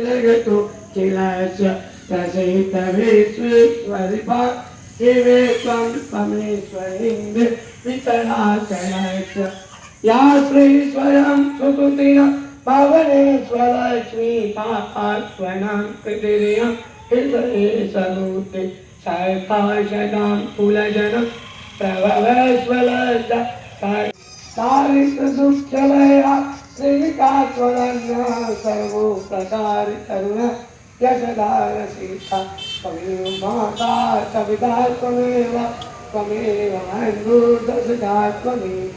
जगतु किलस्य प्रसीत विश्वेश्वरि शिवे त्वं परमेश्वरीन्द्र वितराचलस्य या श्री स्वयं सुकृतिन पावनेश्वरलक्ष्मी पापास्वनां कृतिरियं हृदये सरूते सर्पाशदां कुलजनं प्रभवेश्वरस्य दारिद्र्यसुक्षलया श्रीकास्वरण्या सर्वोपकार करुणा यशदार सीता त्वमेव माता सविता त्वमेव त्वमेव बन्धुर्दशता त्वमेव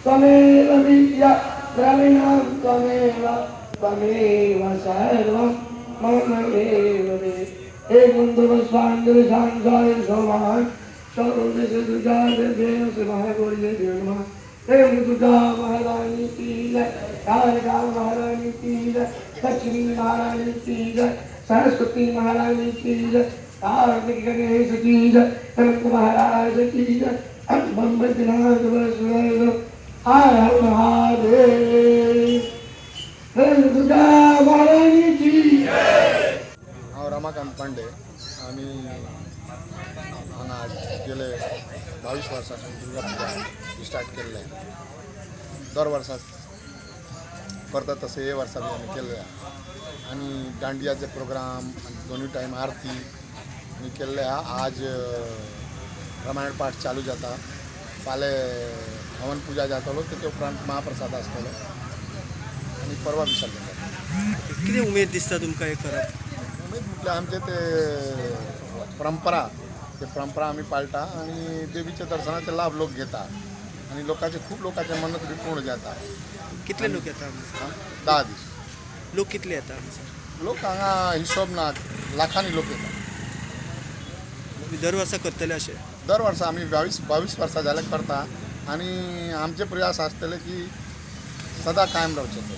त्वमेव विद्या द्रविणं त्वमेव त्वमेव सर्वं मम देव देव। हे गुन्दुवस्वान्दुसांसाय सोमान महागौरी देव नमः। हे दुर्गा महारानी की जय, कालिका महारानी की जय, लक्ष्मी महारानी की जय, सरस्वती महारानी की जय, कार्तिक गणेश की जय, अनंत महाराज की जय, बम्बनाथ वसुदेव हर हर महादेव। हे दुर्गा महारानी की जय। हांव रमाकांत पांडे। आमी हांगा गेले 22 वर्सां सावन दुर्गा पुजा स्टार्ट केल्ले। दर वर्सा करता तशें हे वर्सा बी आमी केल्ले आहा आनी दांडियाचे प्रोग्राम आनी दोनूय टायम आरती आमी केल्ले आहा। आज रामायण पाठ चालू जाता, फाल्यां हवन पुजा जातलो, तेचे उपरांत महाप्रसाद आसतलो आनी परवा विसर्जन जातलें। कितें उमेद दिसता तुमकां हें करप? उमेद म्हटल्यार आमचे ते परंपरा, ते परंपरा आमी पाळटा आनी देवीच्या दर्शनाचे लाभ लोक घेता आनी लोकांचे, खूब लोकांचे मन्नत बी पूर्ण जाता। कितले लोक येता हांगासर? आं, 10 दीस। लोक कितले येता हांगासर? लोक हांगा हिशोब ना, लाखांनी लोक येता। दर वर्सा करतले अशें? दर वर्सा आमी 22 वर्सां जाले करता आनी आमचे प्रयास आसतले की सदां कायम रावचे ते।